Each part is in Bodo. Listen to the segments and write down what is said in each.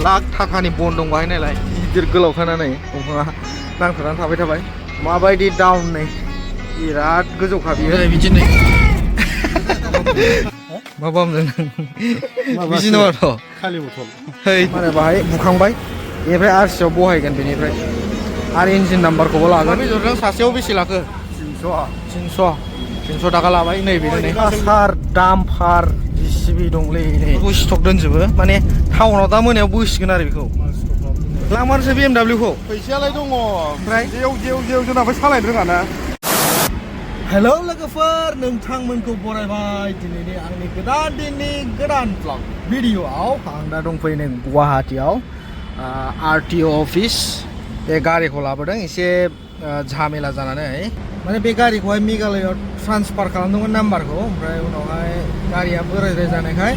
लाख थाखानि बन दं बाहाय नालाय गिदिर गोलाव खानानै दंफाङा नांथानानै थाबाय माबायदि डाउन नै बिराद गोजौखा बियो बिदिनो मा बामदों बिदिनोथ' खालि बथल है माने बाहाय बुखांबाय बेनिफ्राय आरसियाव बहायगोन बेनिफ्राय आरो इन्जिन नाम्बारखौबो लागोन बेदरजों सासेयाव बेसे लाखो 300 थाखा लाबाय नैबेनो नै सार दामफार जिसिबि दंलै नै स्टक दोनजोबो माने टाउनाव दा मोनायाव बोसिगोन आरो बेखौ लांमारसै BMW खौ फैसायालाय दङ ओमफ्राय जेव जोंनाबो सालायनो रोङा ना हेलौ लोगोफोर नोंथांमोनखौ बरायबाय दिनैनि आंनि गोदान दिननि गोदान ब्लग भिडिअ'आव आं दा दंफैयो नै गुवाहाटीयाव RTO अफिस बे गारिखौ लाबोदों एसे झामेला जानानै माने बे गारिखौहाय मेघालयआव ट्रान्सफार खालामदोंमोन नाम्बारखौ ओमफ्राय उनावहाय गारिया बोरायद्राय जानायखाय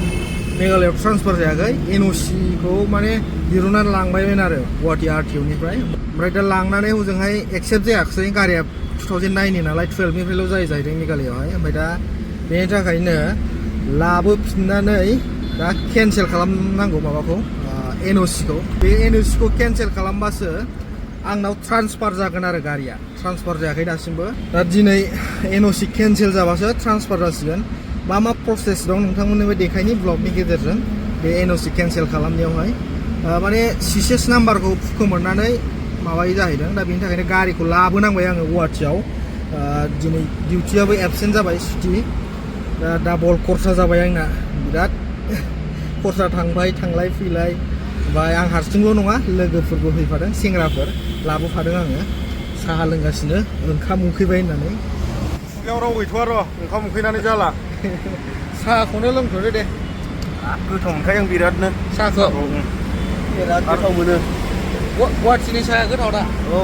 मेघालयआव ट्रान्सफार जायाखै NOC खौ माने दिरुननानै लांबायमोन आरो गुवाहाटी RTO निफ्राय ओमफ्राय दा लांनानै हजोंहाय एक्सेप्ट जायाखिसै गारिया 2009 नालाय 12 निफ्रायल' जाहैदों मेघालयआवहाय ओमफ्राय दा बेनि थाखायनो लाबोफिननानै दा केन्सेल खालामनांगौ माबाखौ NOC खौ बे NOC खौ केन्सेल खालामबासो आंनाव ट्रान्सफार जागोन आरो गारिया ट्रान्सफार जायाखै दासिमबो दा दिनै NOC केन्सेल जाबासो ट्रान्सफार जासिगोन मा प्रसेस दं नोंथांमोननोबो देखायनि ब्लगनि गेजेरजों बे NOC केन्सेल खालामनायावहाय माने CSS नाम्बारखौ खोमोरनानै माबायो जाहैदों दा बेनि थाखायनो गारिखौ लाबोनांबाय आङो गुवाहाटीयाव दिनै डिउटियाबो एबसेन्ट जाबाय सुटि दा डाबल खरसा जाबाय आंना बिराद खरसा थांबाय थांलाय फैलाय ओमफ्राय आं हारसिंल' नङा लोगोफोरबो फैफादों सेंग्राफोर लाबोफादों आङो साहा लोंगासिनो ओंखाम उखैबाय होननानै खुगायाव राव गैथ'आ र' ओंखाम उखैनानै जाला साहाखौनो लोंथ'दो दे गोथाव मोनखायो आं बिरादनो साहाखौ बिराद गोथाव मोनो गुवाहाटीनि साहाया गोथाव दा औ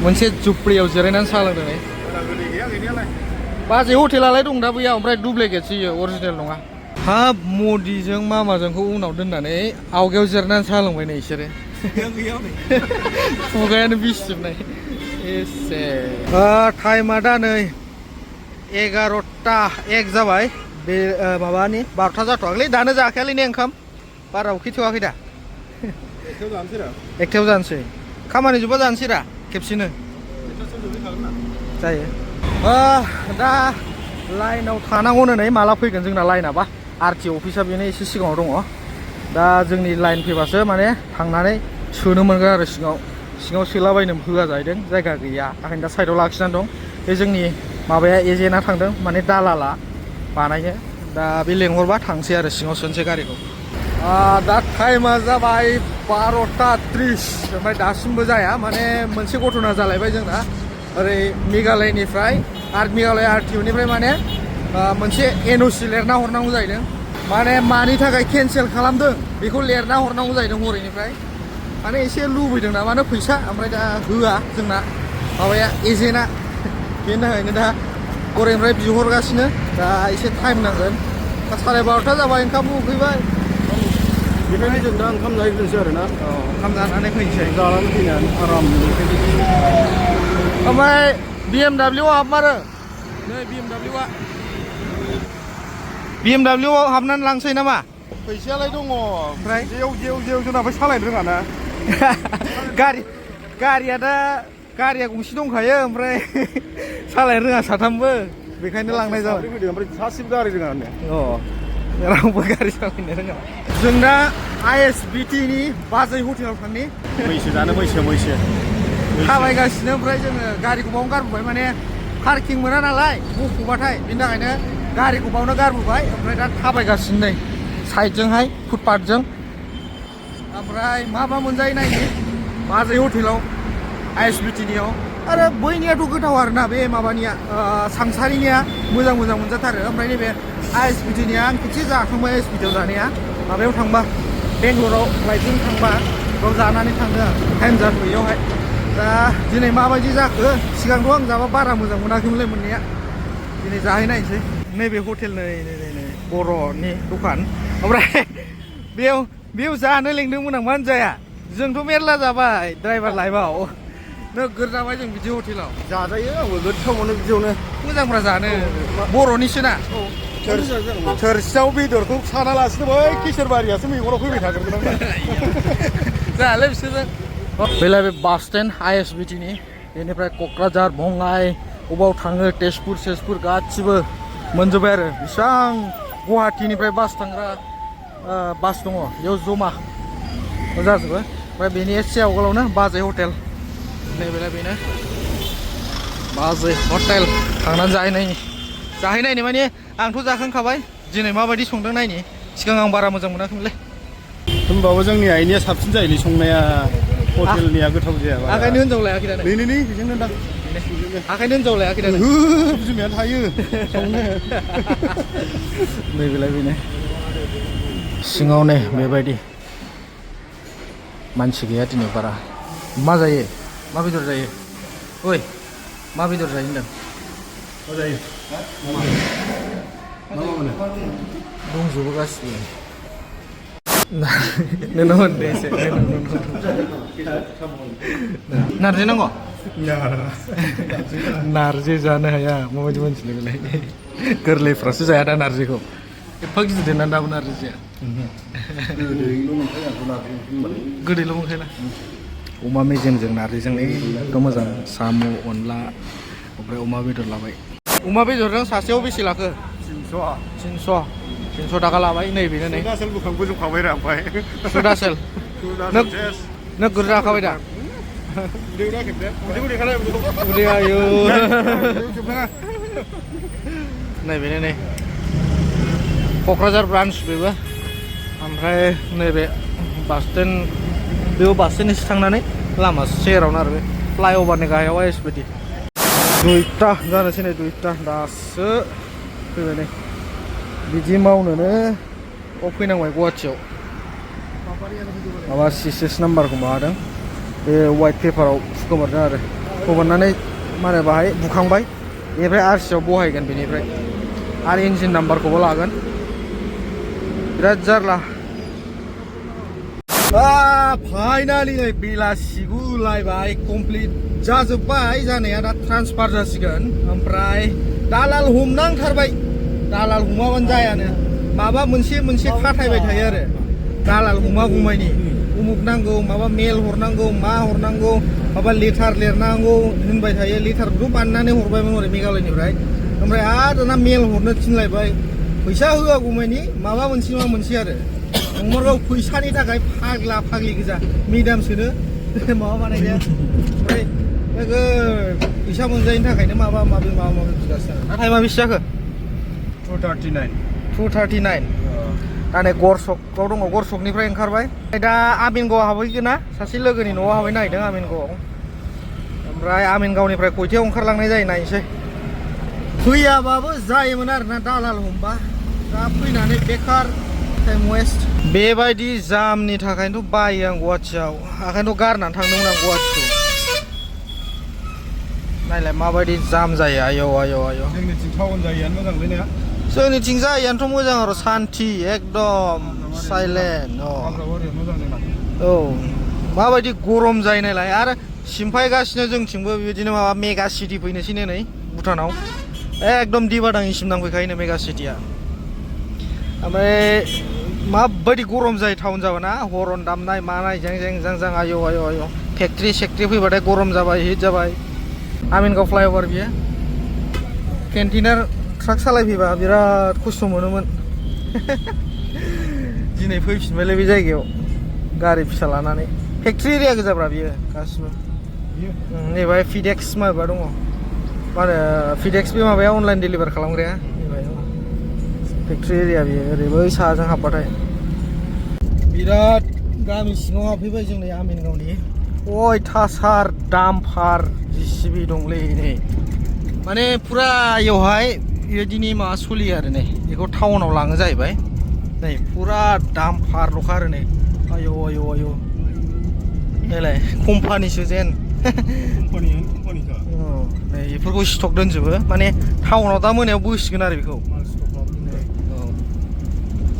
मोनसे जुप्रियाव जिरायनानै साहा लोंदों नै गोदै गैया गैनायालाय बाजै हटेलालाय दं दा बैयाव ओमफ्राय दुप्लिकेटसो इयो अरिजिनेल नङा हाब मदिजों मामाजोंखौ उनाव दोननानै आवगायाव जिरायनानै साहा लोंबाय नै बिसोरो खुगायानो बिसिजोबनाय एसे टाइमा दा नै 11:01 जाबाय बे माबानि 12था जाथ'वाखैलै दानो जाखायालै ने ओंखाम बारा उखैथ'वाखै दा एकथायाव जानोसै खामानि जोबबा जानोसै रा खेबसेनो जायो दा लाइनाव थानांगौनो नै माला फैगोन जोंना लाइनाबा RTO अफिसा बेनो एसे सिगाङाव दङ दा जोंनि लाइन फैबासो माने थांनानै सोनो मोनगोन आरो सिङाव सोलाबायनो होआ जाहैदों जायगा गैया ओंखायनो दा साइडआव लाखिनानै दं बे जोंनि माबाया एजेन्टआ थांदों माने दालाला बानायनो दा बे लेंहरबा थांसै आरो सिङाव सोनोसै गारिखौ दा टाइमा जाबाय 12:30 ओमफ्राय दासिमबो जाया माने मोनसे घटना जालायबाय जोंना ओरै मेघालयनिफ्राय आरो मेघालय RTO निफ्राय माने मोनसे NOC लिरना हरनांगौ जाहैदों माने मानि थाखाय केन्सेल खालामदों बेखौ लिरना हरनांगौ जाहैदों हरैनिफ्राय माने एसे लुबैदों ना मानो फैसा ओमफ्राय दा होआ जोंना माबाया एजेन्टआ बेनि थाखायनो दा हरैनिफ्राय बिहरगासिनो दा एसे टाइम नांगोन दा 12:30 जाबाय ओंखाम उखैबाय बेखायनो जों दा ओंखाम जाहैग्रोनोसै आरो ना ओंखाम जानानै फैनोसै जानानै फैनानै आराम ओमफ्राय BMW आव हाबमारो नै BMW आव हाबनानै लांसै नामा फैसायालाय दङ ओमफ्राय जेव जोंनाबो सालायनो रोङा ना गारिया गंसे दंखायो ओमफ्राय सालायनो रोङा साथामबो बेखायनो लांनाय जाबाय फैदों ओमफ्राय सासेबो गारि रोङा रावबो गारि सालायनो रोङा जों दा ISBT नि बाजै हटेलाव थांनि मैसो जानो मैसो थाबायगासिनो ओमफ्राय जोङो गारिखौ बावनो गारबोबाय माने पार्किं मोना नालाय बख'बाथाय बिनि थाखायनो गारिखौ बावनो गारबोबाय ओमफ्राय दा थाबायगासिनो नै साइडजोंहाय फुटपाथजों ओमफ्राय मा मोनजायो नायनि बाजै हटेलाव ISBT नियाव आरो बैनियाथ' गोथाव आरोना बे माबानिया सांसारिनिया मोजां मोनजाथारो ओमफ्राय नैबे ISBT निया आं खेबसे जाखांबाय ISBT आव जानाया माबायाव थांबा बेंगलराव फ्लाइटजों थांबा बेयाव जानानै थांदों आं टाइम जाथ'यैयावहाय दा दिनै माबायदि जाखो सिगांथ' आं जाबा बारा मोजां मोनाखैमोनलाय मोननाया दिनै जाहैनायसै नैबे हटेल नै बर'नि दखान ओमफ्राय बेयाव जानो लेंदोंमोन आं मानो जाया जोंथ' मेरला जाबाय ड्राइभार लाइफआव नोगोर जाबाय जों बिदि हटेलाव जाजायो आंबो गोथाव मोनो बिदियावनो मोजांफ्रा जानो बर'निसो ना थोरसियाव बेदरखौ सानालासिनो बै किशोरबारियासो मेगनाव फैबाय थागोन आंना जालाय बिसोरो बेलाय बे बास स्टेन्ड ISBT नि बेनिफ्राय क'क्राझार बङाइ अबाव थाङो तेजपुर गासिबो मोनजोब्बाय आरो बेसेबां गुवाहाटीनिफ्राय बास थांग्रा बास दङ बेयाव जमा जाजोबो ओमफ्राय बेनि एसे आवगोलावनो बाजै हटेल नैबेलाय बेनो बाजै हटेल थांनानै जाहैनायनि माने आंथ' जाखांखाबाय दिनै माबायदि संदों नायनि सिगां आं बारा मोजां मोनाखैमोनलै होमबाबो जोंनि आइनिया साबसिन जायोलै संनाया हटेलनिया गोथाव जाया आखायनो हिनजाव लायाखै दा नै बेजोंनो दा आखायनो हिनजाव लायाखै दा बिमाया थायो संनो नैबेलाय बेनो सिङाव नै बेबायदि मानसि गैया दिनै बारा मा जायो मा बेदर जायो ओइ मा बेदर जायो होनदों मा जायो दंजोबो गासिबो नोंनो होनदो एसे नारजि नांगौ नारजि जानो हाया माबायदि मानसिलै बेलाय गोरलैफ्रासो जाया दा नारजिखौ एफा गिदिर देरनानै दाबो नारजि जाया गोदैल' मोनखायोना अमा मेजेमजों नारजिजों एकदम मोजां साम' अनला ओमफ्राय अमा बेदर लाबाय अमा बेदरजों सासेयाव बेसे लाखो 300 थाखा लाबाय नैबेनो नै सुदासेल बोखांबोजोबखाबाय रा ओमफ्राय सुदासेल नोगोर जाखाबाय दा उदै आयु नैबेनो नै क'क्राझार ब्रान्च बेबो ओमफ्राय नैबे बास स्टेन्ड बेयाव बास स्टेन्ड एसे थांनानै लामा सेरावनो आरो बे फ्लाइअभारनि गाहायाव ISBT 2टा जानोसै नै 2टा दासो फैबाय नै बिदि मावनोनो फैनांबाय गुवाहाटियाव माबा CSS नाम्बारखौ माबादों बे वाइट पेपाराव फुखोमोरदों आरो फुखोमोरनानै मा होनो बाहाय बुखांबाय बेनिफ्राय RC आव बहायगोन बेनिफ्राय आरो इन्जिन नाम्बारखौबो लागोन बिराद जारला फाइनालि नै बेलासिगुलायबाय कमप्लिट जाजोब्बाय जानाया दा ट्रान्सफार जासिगोन ओमफ्राय दालाल हमनांथारबाय दालाल हमाबानो जायानो माबा मोनसे खाथायबाय थायो आरो दालाल हमागौमानि उमुक नांगौ माबा मेल हरनांगौ मा हरनांगौ माबा लेटार लिरनांगौ होनबाय थायो लेटारखौथ' बानायनानै हरबायमोन हरै मेघालयनिफ्राय ओमफ्राय आरो दाना मेल हरनो थिनलायबाय फैसा होआगौमानि माबा मोनसे नङा मोनसे आरो नंमारगौ फैसानि थाखाय फाग्लि गोजा मेदामसोनो माबा बानायदों ओमफ्राय फैसा मोनजायैनि थाखायनो माबा माबि बिगासिनो टाइमा बेसे जाखो 2:39 दा नै गरसकआव दङ गरसकनिफ्राय ओंखारबाय दा आमिनगावआव हाबहैगोन ना सासे लोगोनि न'आव हाबहैनो नागिरदों आमिनगावआव ओमफ्राय आमिनगावनिफ्राय खयथायाव ओंखारलांनाय जायो नायनोसै फैयाबाबो जायोमोन आरोना दालाल हमबा दा फैनानै बेकार टाइम वेस्ट बेबायदि जामनि थाखायनोथ' बायो आं गुवाहाटियाव ओंखायनोथ' गारनानै थांदोंमोन आं गुवाहाटिखौ नायलाय माबायदि जाम जायो आयौ जोंनिथिं टाउन जायगायानो मोजांलै ना जोंनिथिं जायगायानोथ' मोजां आरो सान्थि एकदम साइलेन्ट औ माबायदि गरम जायो नायलाय आरो सिमफायगासिनो जोंथिंबो बेबायदिनो माबा मेगा सिटि फैनोसैनो नै भुटानाव एकदम दिबादांसिम नांफैखायोनो मेगा सिटिया ओमफ्राय माबायदि गरम जायो टाउन जाबाना हरन दामनाय मानाय जें आयौ फेक्ट्रि सेक्ट्रि फैबाथाय गरम जाबाय हिट जाबाय आमिनगाव फ्लाइअभार बियो केन्टिनार ट्राक सालायफैबा बिराद खस्थ' मोनोमोन दिनै फैफिनबायलै बे जायगायाव गारि फिसा लानानै फेक्ट्रि एरिया गोजाब्रा बियो गासिबो नैबाय फिडेक्स माबा दङ मा होनो फिडेक्स बे माबाया अनलाइन डेलिभार खालामग्राया फेक्ट्रि एरिया बियो ओरै बै साहाजों हाबबाथाय बिराद गामि सिङाव हाबफैबाय जोंनि आमिनगावनि अयथासार दामफार JCB दंलै नै माने फुरा इयावहाय बेबायदिनि माबा सोलियो आरो नै बेखौ टाउनाव लाङो जाहैबाय नै फुरा दामफारल'खा आरो नै आयौ नायलाय कम्पानिसो जेन नै बेफोरखौ स्टक दोनजोबो माने टाउनाव दा मोनायाव बोसिगोन आरो बेखौ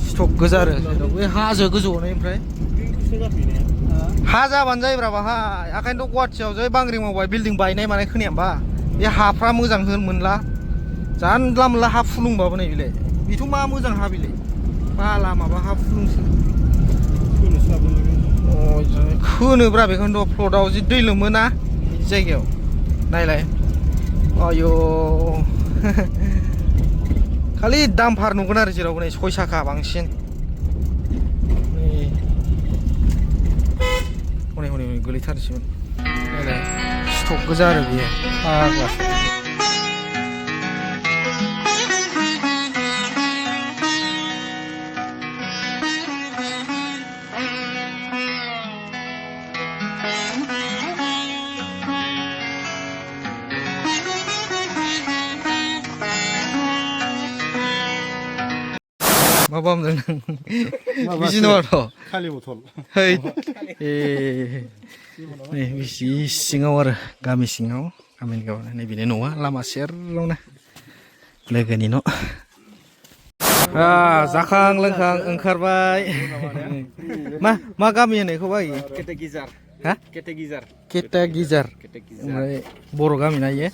स्टक गोजा आरो बै हाजो गोजौआवनो ओमफ्राय हा जाबानो जायोब्रा बाहाय ओंखायनोथ' गुवाहाटियाव जै बांग्रि मावबाय बिल्डिं बायनाय मानाय खोनाया होमबा बे हाफ्रा मोजां मोनला जानला मोनला हा फुलुंबाबो नै बेलाय बेथ' मा मोजां हा बिलाय बाला माबा हा फुलुंसो खोनोब्रा बेखौनोथ' फ्लटआव जि दै लोमोना बिदि जायगायाव नायलाय आयौ खालि दामफार नुगोन आरो जेरावबो नै 6 साखा बांसिन हनै हनै हनै गोलैथारसैमोन नायलाय स्टक गोजा आरो बियो फाग्लासो मा बामदों नों बिदि नङाथ' खालि बथल है नै बिसि सिङाव आरो गामि सिङाव गामिनि गावनो नै बेनि न'आ लामा सेरावनो लोगोनि न' जाखां लोंखां ओंखारबाय मा गामि होनो बेखौ बायो केटेगिजार हा केटेगिजार केटेगिजार ओमफ्राय बर' गामि ना इयो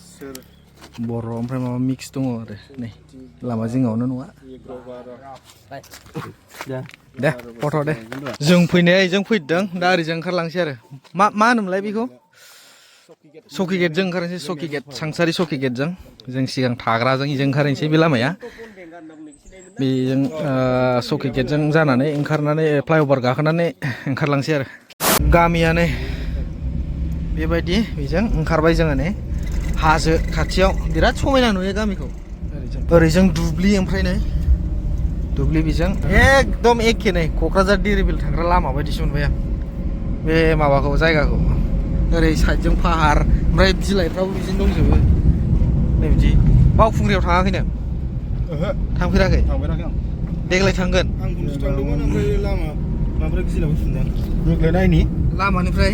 बर' ओमफ्राय माबा मिक्स दङ आरो नै लामा जिङावनो न'आ दे फट' दे जों फैनाया इजों फैदों दा ओरैजों ओंखारलांसै आरो मा होनोमोनलाय बेखौ सकि गेटजों ओंखारनोसै सकि गेट सांसारि सकि गेटजों जों सिगां थाग्राजों इजों ओंखारनोसै बे लामाया बेजों सकि गेटजों जानानै ओंखारनानै फ्लाइअभार गाखोनानै ओंखारलांसै आरो गामियानो बेबायदि बेजों ओंखारबाय जोङो नै हाजो खाथियाव बिराद समायना नुयो गामिखौ ओरैजों दुब्लि ओमफ्राय नै दुब्लि बेजों एकदम एखे नै क'क्राझार दिरिबिल थांग्रा लामा बायदिसो मोनबाय आं बे माबाखौ जायगाखौ ओरै साइडजों पाहार ओमफ्राय बिलाइफ्राबो बिदिनो दंजोबो नै बिदि बावखुंग्रियाव थाङाखै नों थांफेराखै आं देग्लाय थांगोन आं खनसे थांदोंमोन ओमफ्राय माबाफ्राय गिजिलाबो फुनदों देग्लाय नायनि लामानिफ्राय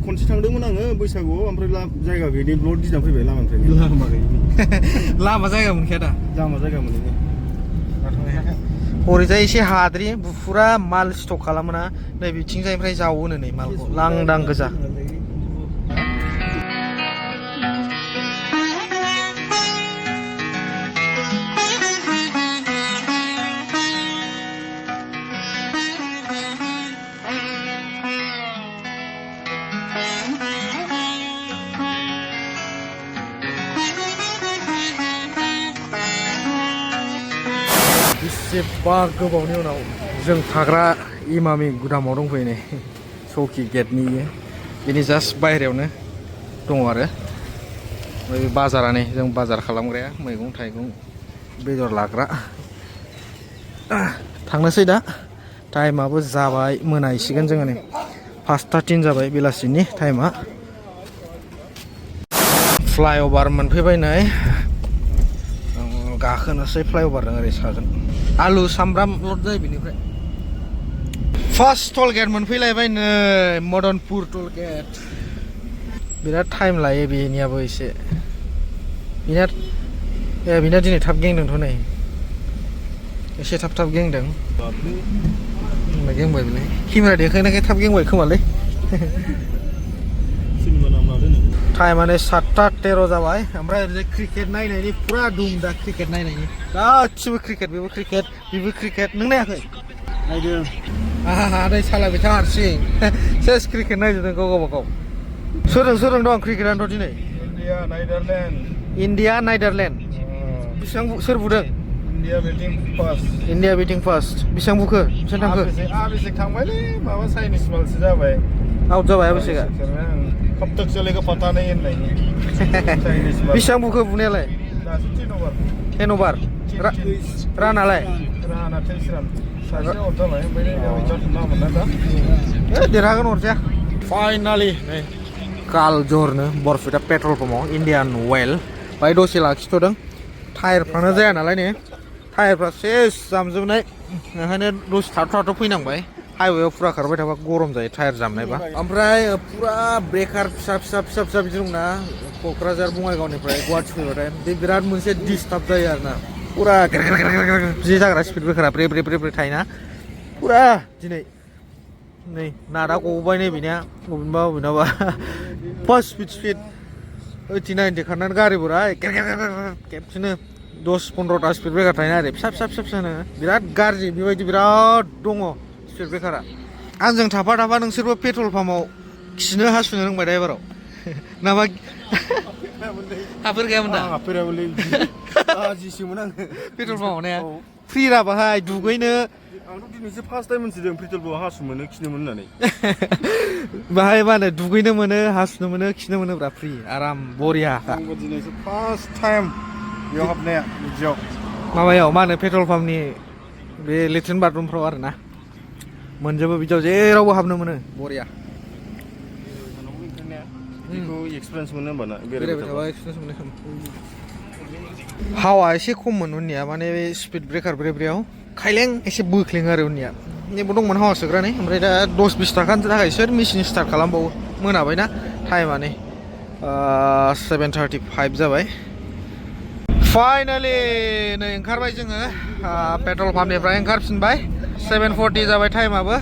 खनसे थांदोंमोन आङो बैसागुआव ओमफ्राय जायगा गैयि ब्लड गिदिंना फैबाय लामानिफ्राय लामा जायगा मोनखाया दा लामा जायगा मोनैनो हरैजाय एसे हाद्रि फुरा माल स्टक खालामोना नै बिथिंजायनिफ्राय जावोनो नै मालखौ लांदां गोजा बेसेबा गोबावनि उनाव जों थाग्रा इमामि गुदामाव दंफैयो नै सकि गेटनि बेनि जास्ट बायहेरायावनो दङ आरो ओमफ्राय बे बाजारा नै जों बाजार खालामग्राया मैगं थाइगं बेदर लाग्रा थांनोसै दा टाइमाबो जाबाय मोनाहैसिगोन जोङो नै 5:30 जाबाय बेलासिनि टाइमा फ्लाइअभार मोनफैबाय नै गाखोनोसै फ्लाइअभारजों ओरै साजों आलु सामब्राम लड जायो बेनिफ्राय फार्स्ट टल गेट मोनफैलायबाय नै मदनपुर टल गेट बिराद टाइम लायो बेनियाबो एसे बिना दिनै थाब गेंदोंथ' नै एसे थाब गेंदों गेंबाय बेलाय केमेरा देखायनायखाय थाब गेंबाय खोमालै टाइमानो 7:13 जाबाय ओमफ्राय ओरैजाय क्रिकेट नायनायनि पुरा दुम दा क्रिकेट नायनायनि गासिबो क्रिकेट बेबो क्रिकेट नों नायाखै नायदों आहा नै सालायबाय था हारसिं सेस क्रिकेट नायजोबदों गावबागाव सोरजों दं क्रिकेटानोथ' दिनै इन्डिया नाइदारलेण्ड बेसेबां सोर बुदों इन्डिया बेटिं फार्स्ट बेसेबां बुखो बेसेबां थांखो आबिसेक थांबायलै माबा चाइनिस मालसो जाबाय आउट जाबाय आबिसेकआ कब तक चलेगा पता नहीं होननायनि बेसेबां बुखो बुनायालाय दासो 10 अभार रानालाय 23 रान सासे आउट जाबाय ओमफ्राय जाथ'नामोन ना दा देरहागोन अरजाया फाइनालि नै कालजरनो बरपेटा पेट्रल पाम्पआव इन्डियान अइल बाहाय दसे लाखिथ'दों टायारफ्रानो जाया नालाय ने टायारफ्रा सेस जामजोबनाय ओंखायनो दसे थाथ' फैनांबाय हाइवेआव फुरा खारबाय थाबा गरम जायो टायार जामनायबा ओमफ्राय फुरा ब्रेकार फिसा बिदि दंना क'क्राझार बङाइगावनिफ्राय गुवाहाटि फैबाथाय बे बिराद मोनसे डिस्टार्ब जायो आरोना फुरा बिदि जाग्रा स्पिड ब्रेकारा ब्रे थायोना फुरा दिनै नै नादा गबाय नै बेनिया बबेनाबा फार्स्ट स्पिड 80-90 खारनानै गारि बोराय खेबसेनो 10-15टा स्पिड ब्रेकार थायो आरो फिसा फिसा फिसा फिसानो बिराद गाज्रि बेबायदि बिराद दङ स्पिड ब्रेकारा आंजों थाफा थाफा नोंसोरबो पेट्रल पाम्पआव खिनो हासुनो रोंबाय दा एबाराव नामा हाफोर गैयामोन दा हाफेराबोलै लाजिसोमोन आङो पेट्रल पाम्पआव ने फ्रिरा बाहाय दुगैनो आंथ' दिनैसो फार्स्ट टाइम मोनथिदों पेट्रल पाम्पआव हासु मोनो खिनो मोनो होननानै बाहाय मा होनो दुगैनो मोनो हासुनो मोनो खिनो मोनो ब्रा फ्रि आराम बरिया आंबो दिनैसो फार्स्ट टाइम बेयाव हाबनाया बिदियाव माबायाव मा होनो पेट्रल पाम्पनि बे लेट्रिन बाथरुमफ्राव आरो ना मोनजोबो बिदियाव जेरावबो हाबनो मोनो बरिया बेखौ एक्सपिरियेन्स मोनो होमबा ना बेरायबाय थाबा एक्सपिरियेन्स मोनो हावा एसे खममोन उननिया माने बे स्पिड ब्रेकार ब्रेब्रेयाव खायलें एसे बोख्लेङो आरो उननिया नेबो दंमोन हावा सोग्रानै ओमफ्राय दा 10-20 थाखानि थाखाय सोर मेचिन स्टार्ट खालामबावो मोनाबायना टाइमा नै 7:35 जाबाय फाइनालि नै ओंखारबाय जोङो पेट्रल पाम्पनिफ्राय ओंखारफिनबाय 7:40 जाबाय टाइमाबो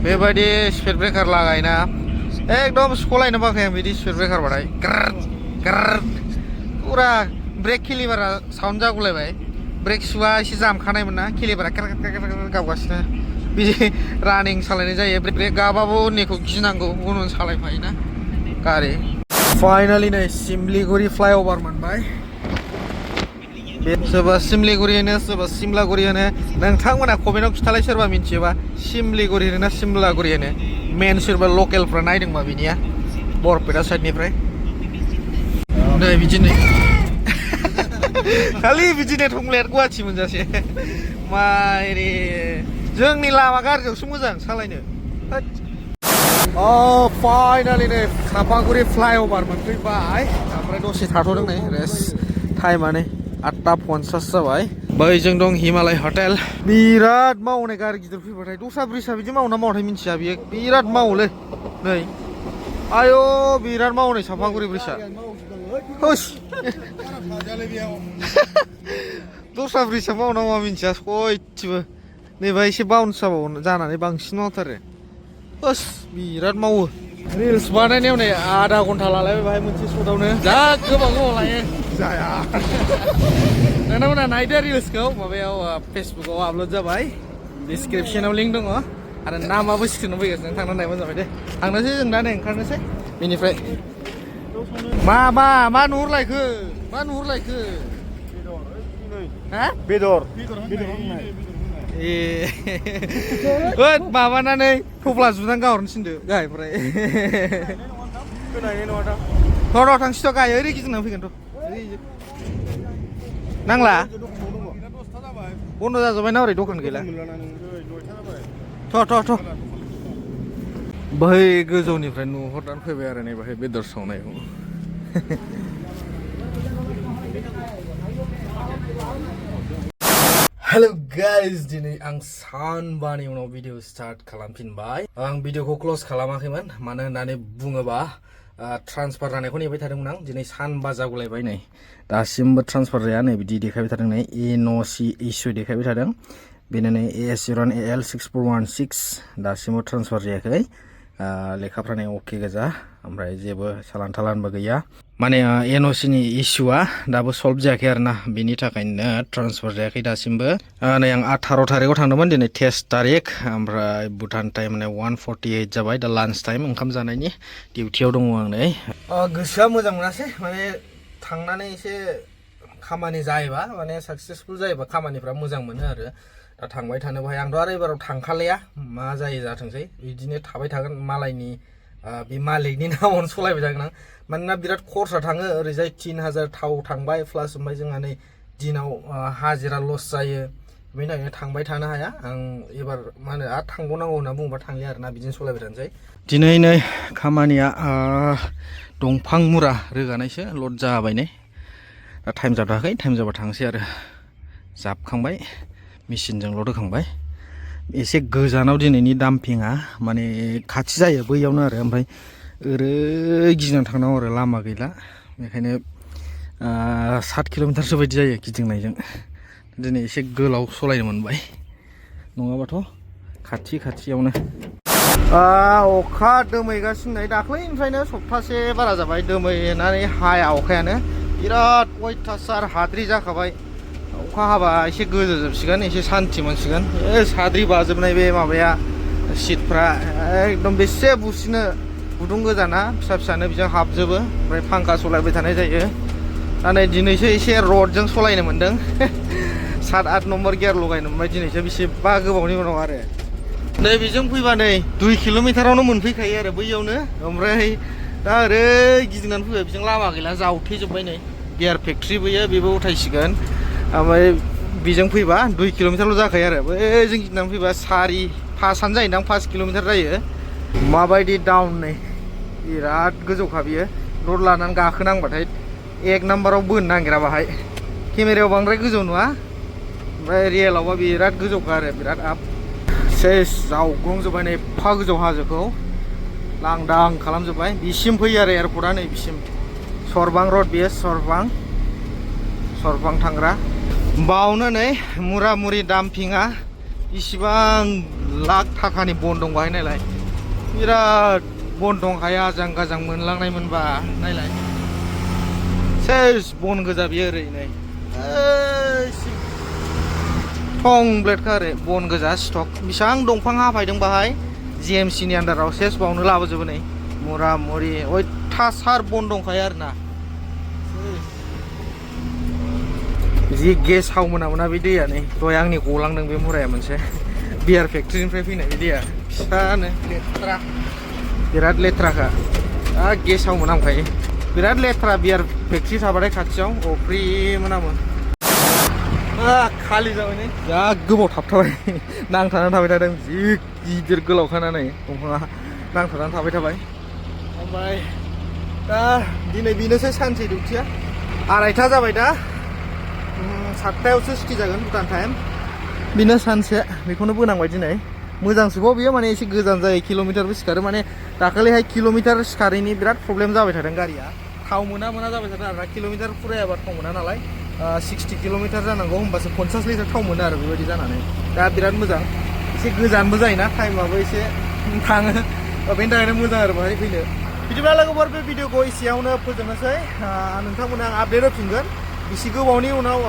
बेबायदि स्पिड ब्रेकार लागायना एकदम सलायनो बाखाय आं बिदि स्पिड ब्रेकार बाथाय ग्राट ग्राट पुरा ब्रेक किलिबारा साउन्ड जागुलायबाय ब्रेक सुआ एसे जामखानायमोन ना किलिबारा क्राक क्राक क्राक गावगासिनो बिदि रानिं सालायनाय जायो ब्रेक गाबाबो उननिखौ गिनांगौ उन सालायफायोना गारि फाइनालि नै सिमलिगुरि फ्लाइअभार मोनबाय सोरबा सिमलिगुरि होनो सोरबा सिमलागुरि होनो नोंथांमोना कमेन्टआव खिथालाय सोरबा मिथियोबा सिमलिगुरि होनो ना सिमलागुरि होनो मेन सोरबा लकेलफ्रा नायदोंबा बिनिया बरपेटा साइडनिफ्राय नै बिदिनो खालि बिदिनो थंलेट गुवाहाटि मोनजासे माइरे जोंनि लामा गाज्रियावसो मोजां सालायनो फाइनालि नै सापागुरि फ्लाइअभार मोनफैबाय ओमफ्राय दसे थाथ'दों नै रेस्ट टाइमा नै 8:50 जाबाय बैजों दं हिमालय हटेल बिराद मावनाय गारि गिदिर फैबाथाय दस्रा ब्रिजआ बिदि मावना मावाथाय मिथिया बियो बिराद मावोलै नै आयौ बिराद मावनाय सापागुरि ब्रिजआ दस्रा ब्रिजआ मावना मावा मिथिया सयथिबो नैबा एसे बाउन्स जानानै बांसिन मावथारो बस बिराद मावो रिल्स बानायनायाव नै आधा घन्टा लालायबाय बाहाय मोनसे शटआवनो जा गोबाव लायो जाया नोंथांमोना नायदो रिल्सखौ माबायाव फेसबुकआव आपल'ड जाबाय डिसक्रिपसनाव लिंक दङ आरो नामाबो स्क्रिनाव फैगासिनो थांनानै नायबानो जाबाय दे थांनोसै जों दा नै ओंखारनोसै बेनिफ्राय मा नुहुरलायखो हा बेदर ए माबानानै थफ्ला जुनानै गाहरनो थिनदो गाहायनिफ्राय र' थांसैथ' गाहाय ओरै गिदिंना फैगोनथ' नांला बन्द' जाजोब्बाय ना ओरै दखान गैला थ' बै गोजौनिफ्राय नुहुरनानै फैबाय आरो नै बाहाय बेदर सावनायखौ हेलो गाइस दिनै आं सानबानि उनाव भिडिअ स्टार्ट खालामफिनबाय आं भिडिअखौ क्लोज खालामाखैमोन मानो होननानै बुङोबा ट्रान्सफार जानायखौ नेबाय थादोंमोन आं दिनै सानबा जागुलायबाय नै दासिमबो ट्रान्सफार जाया नै बिदि देखायबाय थादों नै एनअसि इस्यु देखायबाय थादों बेनो नै AS01AL6416 दासिमबो ट्रान्सफार जायाखै लेखाफ्रा नै अके गोजा ओमफ्राय जेबो चालान थालानबो गैया माने एनअसिनि इस्युआ दाबो सल्भ जायाखै आरोना बेनि थाखायनो ट्रान्सफार जायाखै दासिमबो नै आं 18 थारिखआव थांदोंमोन दिनै टेस्ट तारिख ओमफ्राय भुटान टाइम नै 1:48 जाबाय दा लान्च टाइम ओंखाम जानायनि डिउटियाव दङ आं नै गोसोआ मोजां मोनासै माने थांनानै एसे खामानि जायोबा माने साक्सेसफुल जायोबा खामानिफ्रा मोजां मोनो आरो दा थांबाय थानो बाहाय आंथ' आरो एबाराव थांखालाया मा जायो जाथोंसै बिदिनो थाबाय थागोन मालायनि बे मालिकनि नामावनो सलायबाय थागोन आं मानोना बिराद खरसा थाङो ओरैजाय 3000 थाव थांबाय प्लास ओमफ्राय जोंहा नै दिनाव हाजिरा लस जायो बेनि थाखायनो थांबाय थानो हाया आं एबार मा होनो आरो थांबावनांगौ होनना बुङोबा थांलिया आरोना बिदिनो सलायबाय थानोसै दिनै नै खामानिया दंफां मुरा रोगानायसो लड जाबाय नै दा टाइम जाथ'वाखै टाइम जाबा थांसै आरो जाबखांबाय मेचिनजों लड होखांबाय एसे गोजानाव दिनैनि दाम्पिंआ माने खाथि जायो बैयावनो आरो ओमफ्राय ओरै गिदिंनानै थांनांगौ आरो लामा गैला बेखायनो 7 किल'मिटारसो बायदि जायो गिदिंनायजों दिनै एसे गोलाव सलायनो मोनबाय नङाबाथ' खाथियावनो अखा दोमैगासिनो नै दाख्लैनिफ्रायनो सप्तासे बारा जाबाय दोमैनानै हाया अखायानो बिराद अयथासार हाद्रि जाखाबाय अखा हाबा एसे गोजोजोबसिगोन एसे सान्थि मोनसिगोन साद्रि बाजोबनाय बे माबाया सिटफ्रा एकदम बेसे बुसिनो गुदुं गोजाना फिसा फिसानो बेजों हाबजोबो ओमफ्राय फांखा सलायबाय थानाय जायो दा नै दिनैसो एसे रडजों सलायनो मोन्दों 7-8 नम्बर गियार लगायनो मोनबाय दिनैसो बेसेबा गोबावनि उनाव आरो नै बेजों फैबा नै 2 किल'मिटारावनो मोनफैखायो आरो बैयावनो ओमफ्राय दा ओरै गिदिंनानै फैबाय बेजों लामा गैला जावथेजोब्बाय नै गियार फेक्ट्रि बेबो उथायसिगोन ओमफ्राय बेजों फैबा 2 किल'मिटारल' जाखायो आरो बैजों गिदिंनानै फैबा 4-5 जायोदां 5 किल'मिटार जायो माबायदि डाउन नै बिराद गोजौखा बियो रड लानानै गाखोनांबाथाय 1 नाम्बाराव बोनो नागिरा बाहाय केमेरायाव बांद्राय गोजौ नुवा ओमफ्राय रियेलावबा बिराद गोजौखा आरो बिराद आप सेस जावग्लंजोब्बाय नै एफा गोजौ हाजोखौ लांदां खालामजोब्बाय बिसिम फैयो आरो एयारपर्टआ नै बिसिम सरबां रड बियो सरबां थांग्रा बावनो नै मुरामुरि डाम्पिंआ इसिबां लाख थाखानि बन दं बाहाय नायलाय बिराद बन दंखायो आजां गाजां मोनलांनाय मोनबा नायलाय सेस बन गोजा बियो ओरै नै थं ब्लेडखा आरो बन गोजा स्टक बेसेबां दंफां हाफायदों बाहाय GMC नि आन्दाराव सेस बावनो लाबोजोबो नै मुरामुरि अयथासार बन दंखायो आरो ना जि गेसाव मोना बे दैया नै दहाय आंनि गलांदों बे मुराया मोनसे बियार फेक्ट्रिनिफ्राय फैनाय बे दैया फिसानो लेथ्रा बिराद लेथ्राखा गेसाव मोनामखायो बिराद लेथ्रा बियार फेक्ट्रि थाबाथाय खाथियाव अफ्रि मोनामो खालि जाबाय नै जा गोबाव थाबथाबाय नांथानानै थाबाय थादों जि गिदिर गोलाव खानानै दंफाङा नांथानानै थाबाय ओमफ्राय दा दिनै बेनोसै सानसे डिउटिया 2:30 जाबाय दा 7टायावसो सुटि जागोन भुटान टाइम बेनो सानसे बेखौनो बोनांबाय दिनै मोजांसोबाव बियो माने एसे गोजान जायो किल'मिटारबो सिखारो माने दाखालिहाय किल'मिटार सिखारैनि बिराद प्रब्लेम जाबाय थादों गारिया थाव मोना जाबाय थादों आरो किल'मिटार फुरायाबा थाव मोना नालाय 60 किल'मिटार जानांगौ होमबासो 50 लिटार थाव मोनो आरो बेबायदि जानानै दा बिराद मोजां एसे गोजानबो जायोना टाइमाबो एसे थाङो बेनि थाखायनो मोजां आरो बाहाय फैनो बिदिब्ला लोगोफोर बे भिडिअखौ एसेयावनो फोजोबनोसै नोंथांमोननो आं आपडेट होफिनगोन बेसे गोबावनि उनाव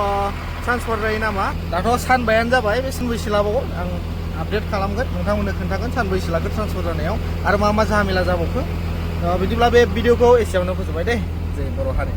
ट्रान्सफार जायो नामा दाथ' सानबायानो जाबाय बे सानबैसे लाबावगौ आं आपडेट खालामगोन नोंथांमोननो खोन्थागोन सानबैसे लागोन ट्रान्सफार जानायाव आरो मा झामेला जाबावखो बिदिब्ला बे भिडिअखौ एसेयावनो फोजोबबाय दे जय बर' हारि